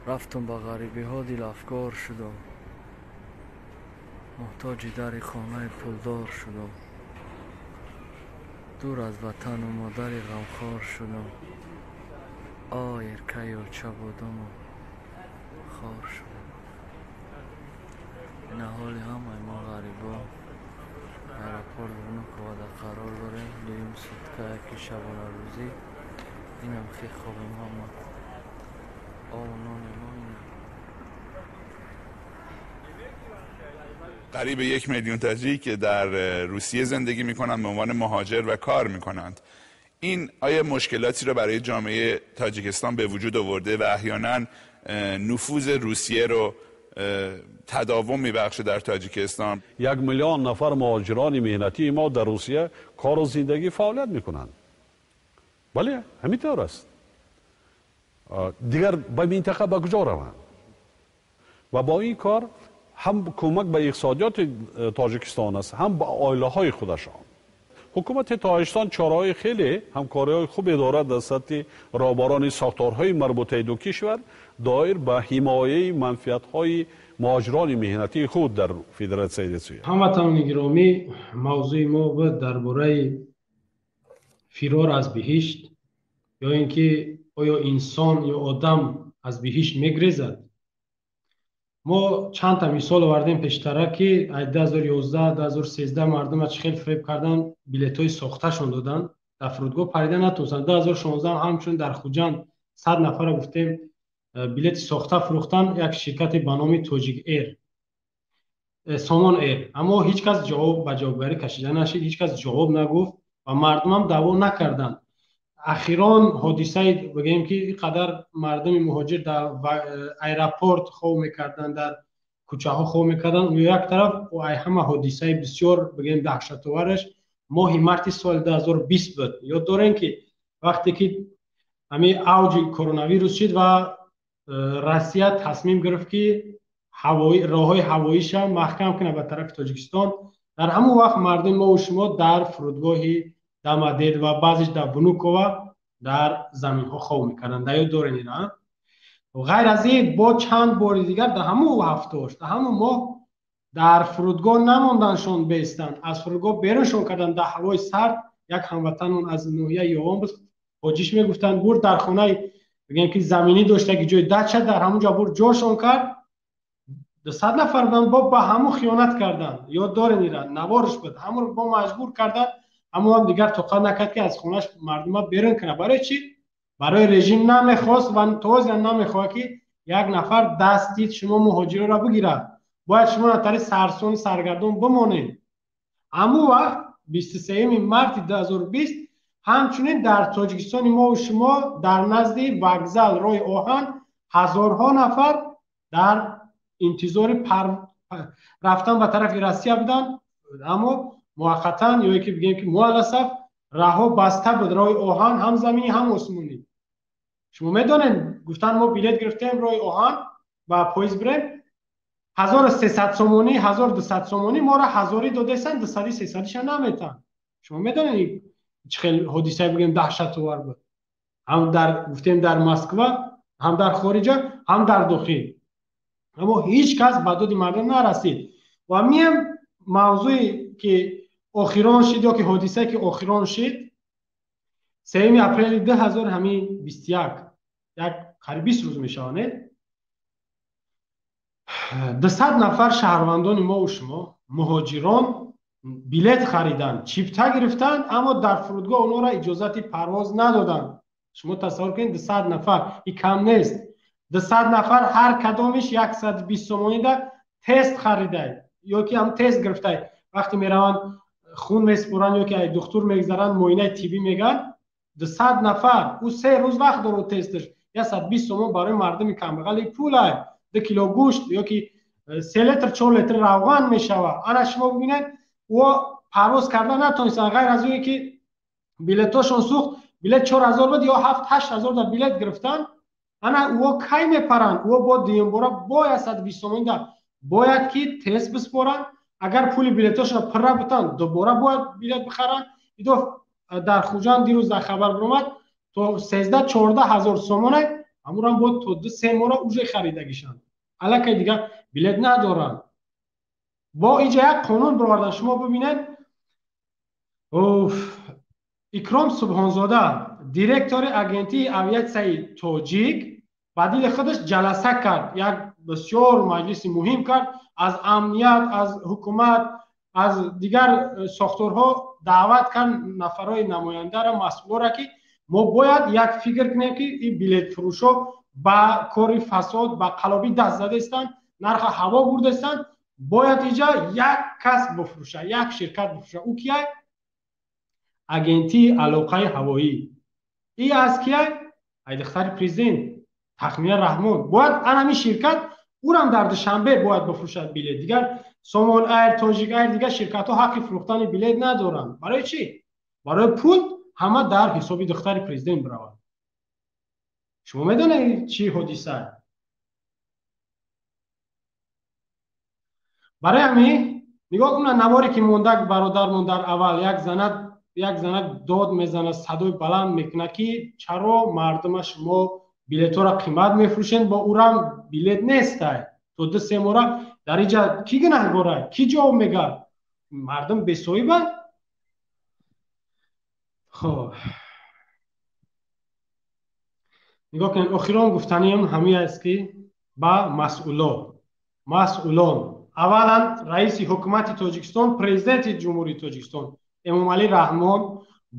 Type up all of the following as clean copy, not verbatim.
Рафтам ба ғарибиҳо, дилафгор шудам. Муҳтоҷи дари хонаи пулдор шудам. Дур аз ватану модари ғамхор шудам. Ой, эркаи оча будаму хор шудам. Ина ҳоли ҳамаи мо ғарибо. Аэропорт Внуково қарор дорем. Дуюм сутка, яки шабонарӯзӣ. Инам хи хобем ҳама. Обу нони мо ина. قریب 1 میلیون تاجیک در روسیه زندگی میکنند، به عنوان مهاجر و کار میکنند. این آیا مشکلاتی رو برای جامعه تاجیکستان به وجود آورده و احیانا نفوذ روسیه رو تداوم میبخشه در تاجیکستان؟ 1 میلیون نفر مهاجران меҳнатии мо дар Русия кору зиндагӣ, фаъолият мекунанд. Бале, ҳамин тавр аст. Дигар ба минтақа ба куҷо раванд? Ва бо ин кор ҳам кӯмак ба иқтисодиёти Тоҷикистон аст, ҳам ба оилаҳои худашон. Ҳукумати Тоҷикистон чораҳои хеле, ҳамкориҳои хубе дорад дар сатҳи роҳбарони сохторҳои марбутаи ду кишвар доир ба ҳимояи манфиатҳои муҳоҷирони меҳнатии худ дар Федератсияи Русия. Ҳамватанони гиромӣ, мавзӯи мо буд дар бораи фирор аз биҳишт ё ин ки оё инсон ё одам аз биҳишт мегрезад. Мо чандта мисол овардем пештара, ки аз 2011, 2013 мардума чӣ хел фиреб кардан, билетҳои сохташон доданд, дар фурудгоҳ парида натонистанд. 2016 ҳамчунин дар Хуҷанд 100 нафара, гуфтем, билети сохта фурӯхтан як ширкате ба номи Тоҷик Эр, Сомон Эр. Аммо ҳеҷ кас ҷавоб ба ҷавобгарӣ кашида нашид, ҳеҷ кас ҷавоб нагуфт ва мардумам даъво накарданд. Ахирон ҳодисаи бигӯем, ки ин қадар мардуми муҳоҷир дар аэропорт хоб мекарданд, дар кӯчаҳо хоб мекарданд як тараф, ай ҳама ҳодисаи бисёр, бигӯем, даҳшатовараш моҳи марти соли 2020 буд. Ёд дорем, ки вақте ки ҳамин авҷи коронавирус шид ва Россия тасмим гирифт, ки роҳҳои ҳавоиша маҳкам кунад ба тарафи Тоҷикистон, дар ҳамон вақт мардуми мову шумо дар фурудгоҳи Домодедово ва баъзеш дар Внуково дар заминҳо хоб мекарданд. Дар ёд дорем ина. Ғайр аз ин, бо чанд бори дигар дар ҳамон ҳафтаош, дар ҳамон моҳ дар фурудгоҳ намонданшон беистанд, аз фурудгоҳ беруншон карданд дар ҳавои сард. Як ҳамватанон аз ноҳияи Ёвон буд, ҳоҷиш мегуфтанд, бурд дар хонаи, бигем, ки заминӣ дошта, ки ҷои дача, дар ҳамон ҷо бурд ҷошон кард. 200 нафар буданд, бо ба ҳамун хиёнат карданд. Ёд дорем ира, наворш буд. Ҳамонро бо маҷбур карданд. Ҳамон дигар тоқат накард, ки аз хонааш мардума берун кунад. Барои чӣ? Барои режим намехост ва то ҳозирам намехоҳад, ки як нафар дасти шумо муҳоҷироро бигирад. Бояд шумо натари сарсон, саргардон бимонед. Ҳамун вақт, 23 марти 2020, ҳамчунин дар Тоҷикистони мову шумо дар назди вокзал, роҳи оҳан ҳазорҳо нафар дар интизори рафтан ба тарафи Россия буданд, аммо муваққатан ё ки бигем, ки муалласаф, раҳо баста буд, роҳи оҳан, ҳам заминӣ, ҳам осмонӣ. Шумо медонед, гуфтанд, мо билет гирифтем, роҳи оҳан ба поезд бирем, 1300 сомонӣ, 1200 сомонӣ, моро ҳазорӣ додестанд, дусади, сесадиша наметанд. Шумо медонед, чӣ хел ҳодисае, бигем, даҳшатовар буд, ҳам дар, гуфтем, дар Москва, ҳам дар хориҷа, ҳам дар дохил. Аммо ҳеҷ кас ба доди мардум нарасид. Ва мием мавзӯе, ки охирон шид, ё ки ҳодисае, ки охирон шид, 3 апрели 2021, як қариб 20 рӯз мешавад, не? 200 нафар шаҳрвандони мову шумо, муҳоҷирон, билет хариданд, чипта гирифтанд, аммо дар фурудгоҳ онҳоро иҷозати парвоз надоданд. Шумо тасаввур кунед, 200 нафар, и кам нест. 200 нафар, ҳар кадомиш 120 сомонида тест харидай ё ки ҳам тест гирифтай. Вақте мераванд, хун меспоранд ё ки ай духтур мегзаранд, муоинаи тиббӣ мегӯянд. 200 нафар, ӯ 3 рӯз вақт дорад тесташ. 120 сомон барои мардуми камбағали пулай, 2 кило гӯшт ё ки 3 литр, 4 литр равған мешавад. Ана шумо бибинед, ӯ парвоз карда натонистанд. Ғайр аз оне ки билетошон сӯхт, билет 4000 буд ё 7-8 ҳазор да билет гирифтанд. Ана ӯ кай мепаранд? Ӯ бо дуюмбора бо 120 сомонӣ да бояд ки тест биспоранд. Агар пули билетошро пурра бутанд, дубора бояд билет бихаранд. Идо дар Хуҷанд дирӯз дар хабар биромад, то 13-14 ҳазор сомоне. Ҳамурам бояд то 2-3 моҳра уже харидагишанд. Аллакай дигар билет надоранд. Бо иҷа як қонун бировардан, шумо бибинед. Икром Субҳонзода, директори агентии авиатсияи тоҷик, ба дили худаш ҷаласа кард, як бисёр маҷлиси муҳим кард, аз амният, аз ҳукумат, аз дигар сохторҳо даъват кард нафарҳои намояндара, масъулора, ки мо бояд як фикр кунем, ки ин билетфурӯшо ба кори фасод, ба қалобӣ даст задаистанд, нарха ҳаво бурдаистанд, бояд иҷа як кас бифурӯша, як ширкат бифурӯша. Ӯ кияй? Агентии алоқаи ҳавоӣ. И аз кияй? Ай духтари президент Тахмина Раҳмон. Бояд анами ширкат урам дар Душанбе бояд бифурӯшад билет. Дигар Сомон Айр, Тоҷик Айр, дигар ширкатҳо ҳаққи фурӯхтани билет надоранд. Барои чӣ? Барои пул ҳама дар ҳисоби духтари президент биравад. Шумо медонед чӣ ҳодиса? Барои ҳамин нигоҳ кунед наворе ки мондак бародармон дар аввал як занак дод мезанад, садои баланд мекунад, ки чаро мардума шумо билетҳоро қимат мефурӯшед, бо урам билет нестай. То 2-3 моҳра дар иҷа кӣ гунаҳгора? Кӣ ҷавоб мегӯяд? Мардум бесоҳибанд. Хоб, нигоҳ кунед, охирон гуфтаниам ҳамин аст, ки ба масъулон, аввалан раиси ҳукумати Тоҷикистон, президенти Ҷумҳурии Тоҷикистон Эмомалӣ Раҳмон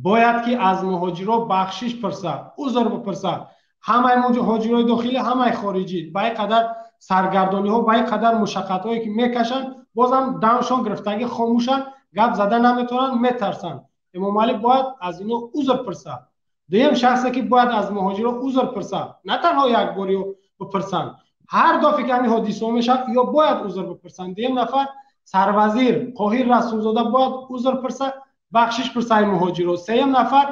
бояд ки аз муҳоҷиро бахшиш пурсад, узр бипурсад. Ҳамаи муҳоҷирои дохилӣ, ҳамаи хориҷӣ ба ин қадар саргардониҳо, ба ин қадар мушаққатҳое ки мекашанд, бозам дамшон гирифтагӣ хомӯшанд, гап зада наметавонанд, метарсанд. Эмомалӣ бояд аз ино узр пурсад. Дуюм шахсе ки бояд аз муҳоҷиро узр пурсад, на танҳо як бор ё бипурсанд, ҳар дафъе ки ҳамин ҳодисаҳо мешавад, ё бояд узр бипурсанд. Дуюм нафар сарвазир Қоҳир Расулзода бояд узр пурсад, бахшиш пурсад муҳоҷиро. Сеюм нафар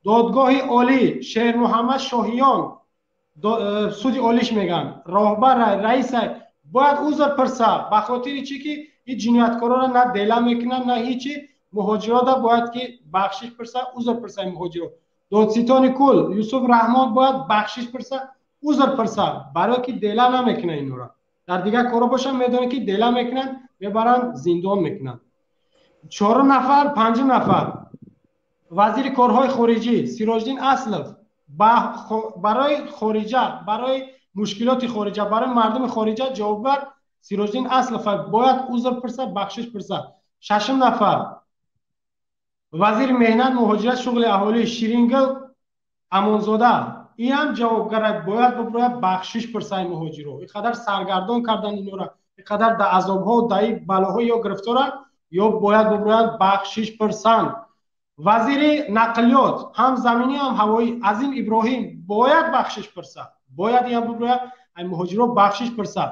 додгоҳи олӣ Шермуҳаммад Шоҳиён, суди олиш мегӯянд, роҳбар, раиса бояд узр пурсад, ба хотири чӣ ки ин ҷинояткорора на дела мекунанд, на ҳичи. Муҳоҷирода бояд ки бахшиш пурсад, узр пурсад муҳоҷиро. Додситони кул Юсуф Раҳмон бояд бахшиш пурсад, узр пурсад, барое ки дела намекунанд инора. Дар дигар корҳо бошанд, медонед ки дела мекунанд, мебаранд, зиндон мекунанд. Чорум нафар, панҷум нафар вазири корҳои хориҷӣ Сироҷиддин Аслов барои хориҷа, барои мушкилоти хориҷа, барои мардуми хориҷа ҷавобгар Сироҷиддин Аслов бояд узр пурсад, бахшиш пурсад. Шашум нафар вазири меҳнат, муҳоҷират, шуғли аҳолӣ Ширингул Амонзода, ин ҳам ҷавобгар бояд биброяд, бахшиш пурсад муҳоҷиро. Ин қадар саргардон кардан инора, ин қадар дар азобҳо, дар ин балоҳо ё гирифторанд, ё бояд биброянд, бахшиш пурсанд. Вазири нақлиёт ҳам заминӣ ҳам ҳавоӣ Азим Иброҳим бояд бахшиш пурсад, бояд ин ҳам биброяд, ай муҳоҷиро бахшиш пурсад.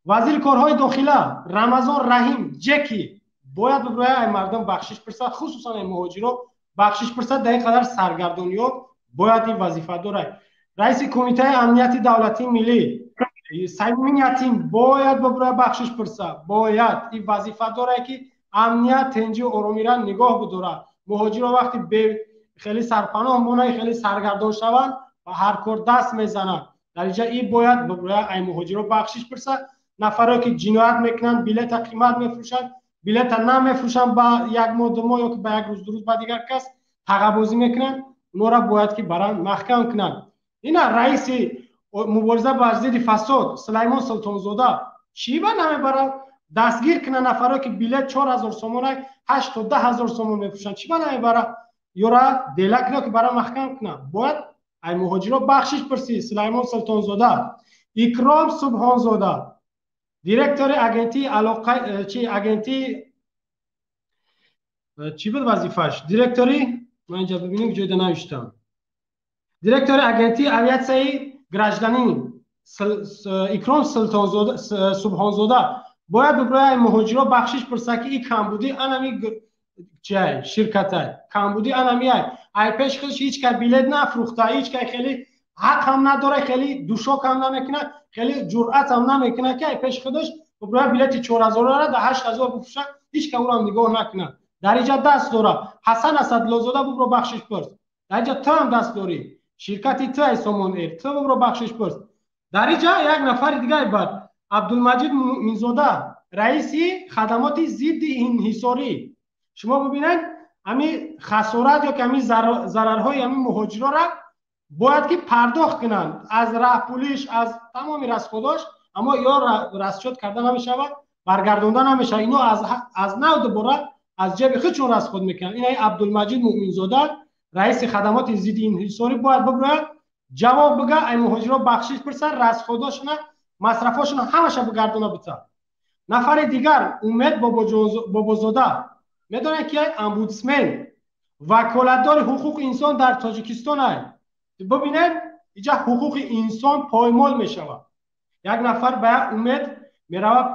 Вазири корҳои дохила Рамазон Раҳим Ҷеки бояд биброяд, ай мардум бахшиш пурсад, хусусан ай муҳоҷиро бахшиш пурсад. Дар ин қадар саргардониҳо бояд ин вазифа дорад. Раиси кумитаи амнияти давлатии миллӣ Саймин Ятим бояд биброяд, бахшиш пурсад, бояд ин вазифа дорад, ки амният, тинҷию оромиро нигоҳ бидорад. Муҳоҷиро вақти хеле сарпаноҳ монанд, хеле саргардон шаванд ва ҳар кор даст мезананд. Дар инҷа ин бояд биброяд, ай муҳоҷиро бахшиш пурсад. Нафарое ки ҷиноят мекунанд, билета қимат мефурӯшанд, билета намефурӯшанд ба як моҳ, 2 моҳ ё ки ба як рӯз, 2 рӯз ба дигар кас тағабозӣ мекунанд, онҳоро бояд ки баранд маҳкам кунанд. Ина раиси мубориза бар зидди фасод Сулаймон Султонзода чӣ ба намебарад дастгир кунад нафарое ки билет 4000 сомона 8 то 10 000 сомон мефурӯшанд, чӣ ба намебарад ёра дела кунад ки бара маҳкам кунад? Бояд ай муҳоҷиро бахшиш пурсӣ Сулаймон Султонзода. Икром Субҳонзода, директори агентии алоқа, чи агентии чӣ буд вазифааш? Директори, ман инҷа бибинем ҷойда навиштам, директори агентии авиатсияи гражданин Икром Султонзода Субҳонзода бояд биброяд муҳоҷиро бахшиш пурсад, ки ин камбудӣ анами чиай ширкатай, камбудӣ анамиай, ай пеш худаш ҳеҷ кас билет нафрӯхта, ҳеҷ кас хеле ҳақ ҳам надорад, хеле душок ҳам намекунад, хеле ҷуръат ҳам намекунад, ки ай пеш худаш биброяд билети 4000-ро дар 8000 бифурӯшад, ҳеҷ кас ӯро нигоҳ накунад. Дар инҷа даст дорад Ҳасан Асадлозода, бибро бахшиш пурс. Дар инҷа ту ҳам даст дорӣ. Ширкати ту ай Сомон Эйр, ту бибро, бахшиш пурс. Дар иҷа як нафари дигаи бад, Абдулмаҷид Муъминзода, раиси хадамоти зидди инҳисорӣ. Шумо бибинед, ҳами хасорат ё ки ҳами зарарҳои ҳами муҳоҷирора бояд ки пардохт кунанд, аз раҳпулиш, аз тамоми расходош, аммо ё расчёт карда намешавад, баргардонда намешавад. Ино аз нав дубора аз ҷеби худшон расход мекунанд. Ина Абдулмаҷид Муъминзода, раиси хадамоти зидди инҳисорӣ, бояд биброяд, ҷавоб бига, ай муҳоҷиро бахшиш пурсад, расходошона, масрафошона ҳамаша бигардона бита. Нафари дигар, Умед Бобозода, медонед ки омбудсмен, ваколатдори ҳуқуқи инсон дар Тоҷикистон ай. Бибинед, иҷа ҳуқуқи инсон поймол мешавад. Як нафар ба як умед меравад,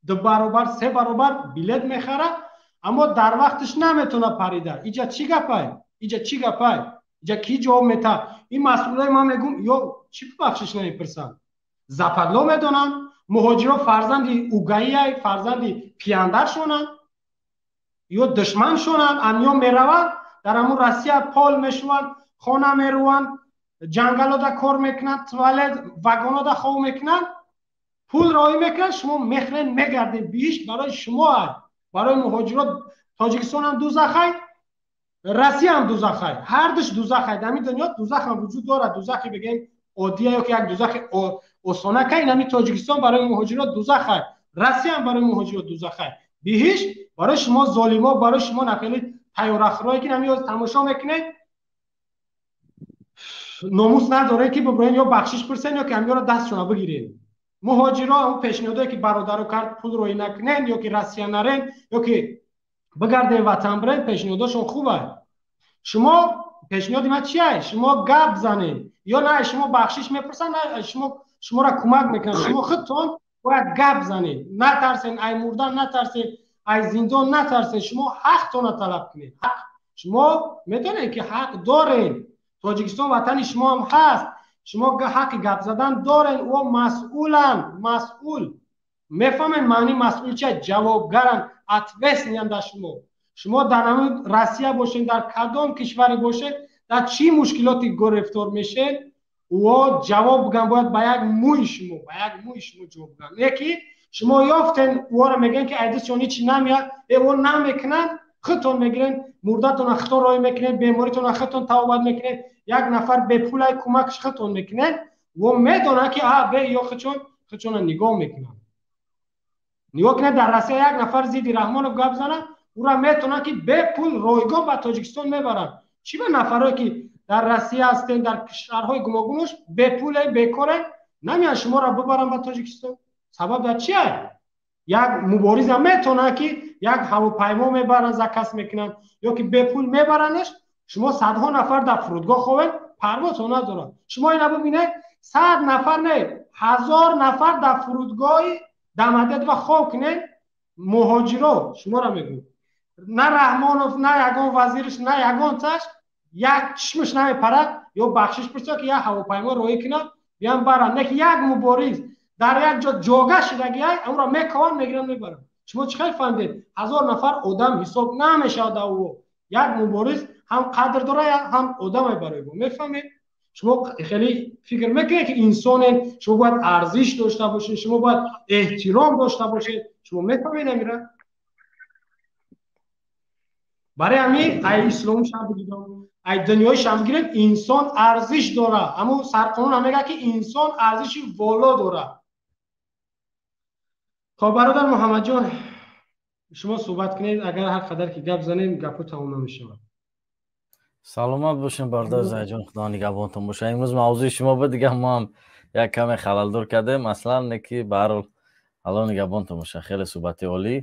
ду баробар, се баробар билет мехарад, аммо дар вақташ наметавонад парида. Иҷа чӣ гапай? Иҷа чӣ гапай? Иҷа кӣ ҷавоб метаҳад? Ин масъулои ман мегӯм, ё чӣ бахшиш намепурсанд? Западло медонанд. Муҳоҷиро фарзанди угаияй, фарзанди пияндаршонанд ё душманшонанд. Амиё мераванд, дар ҳамун Россия пол мешуванд, хона меруванд, ҷангалода кор мекунанд, туалет вагонода хов мекунанд, пул роҳӣ мекунанд. Шумо мехӯред, мегардед. Биҳишт барои шумо аст, барои муҳоҷирот Тоҷикистонам дузахай, Россияам дузахай, ҳардуш дузахай. Дар ҳамин дунё дузахам вуҷуд дорад. Дузахи бигем оддия ё ки як дузахи осонака, ин ҳамин Тоҷикистон барои муҳоҷирот дузахай, Россияам барои муҳоҷирот дузахай. Биҳишт барои шумо золимо, барои шумо нақили тайёрахӯрое ки ҳамин тамошо мекунед, номус надоред ки биброен ё бахшиш пурсен, ё ки ҳамёро дастшона бигиред. Муҳоҷиро ҳамн пешниҳодое ки бародаро кард, пул роӣ накунен, ё ки Россия нарен, ё ки бигарден, ватан бирен, пешниҳодошон хуб аст. Шумо пешниҳоди ман чия? Шумо гап занед, ё на шумо бахшиш мепурсанд, на шумо шуморо кӯмак мекунанд. Шумо худтон бояд гап занед, натарсен, ай мурдан натарсен, ай зиндон натарсен. Шумо ҳақтона талаб кунед. Ҳақ, шумо медонед ки ҳақ доред. Тоҷикистон ватани шумоам ҳаст, шумо ҳаққи гап задан доред. О масъуланд, масъул. Мефаҳмед маънии масъул чия? Ҷавобгаранд, ответственный анд дар шумо. Шумо дар ҳамин Россия бошед, дар кадом кишваре бошед, дар чӣ мушкилоти гирифтор мешед, ӯ ҷавоб биган бояд ба як мӯи шумо, ба як мӯи шумо ҷавоб биган. Не ки шумо ёфтен, ӯро мегӯен ки айдисшон ҳичи намеяд, ӯ намекунанд, худтон мегирен, мурдатона худтон роҳӣ мекунед, беморитона худтон табобат мекунед, як нафар бепулай кӯмакш худтон мекунед. Ӯ медонад ки а бе ё худшон худшона нигоҳ мекунанд. Нигоҳ кунед, дар Россия як нафар зидди Раҳмонов гап занад, ӯра метавонанд ки бепул, ройгон ба Тоҷикистон мебаранд. Чӣ ба нафарое ки дар Россия ҳастен, дар шаҳрҳои гуногунаш бепуле, бекоре, намеянд шуморо бибаранд ба Тоҷикистон? Сабаб дар чия? Як мубориза метавонад ки як ҳавопаймо мебаранд, заказ мекунанд, ё ки бепул мебарандаш. Шумо садҳо нафар дар фурудгоҳ ховед, парвозҳо надорад. Шумо ина бибинед, 100 нафар не, 1000 нафар дар фурудгоҳи Домодедово хов кунед, муҳоҷиро шуморо мегӯм, на Раҳмонов, на ягон вазирш, на ягонташ як чишмаш намепарад ё бахшиш пурса, ки як ҳавопаймо роҳӣ кунад, биям баранд. Не ки як мубориз дар як ҷо ҷога шидагиай, онро мекованд, мегиранд, мебаранд. Шумо чӣ хел фаҳмидед? 1000 нафар одам ҳисоб намешавад дар ӯ. Як мубориз ҳам қадр дорад, ҳам одаме барои мо. Мефаҳмед? Шумо хеле фикр мекунед ки инсонед, шумо бояд арзиш дошта бошед, шумо бояд эҳтиром дошта бошед. Шумо мефаҳмед амира? Барои ҳамин ай исломшам бигирам, ай дунёишам бигирем, инсон арзиш дорад. Ҳамун сарқонун ҳам мегӯяд ки инсон арзиши воло дорад. Хоб, бародар Муҳаммадҷон, шумо суҳбат кунед. Агар ҳар қадар ки гап занем, гапҳо тамом намешавад. Саломат бошем, бародар Зайҷон, Худо нигаҳбонтон боша. Имрӯз мавзӯи шумо буд, дига мо ҳам як каме халалдор кардем аслан, не ки баҳарҳол, Алло нигаҳбонтон боша. Хеле суҳбати олӣ.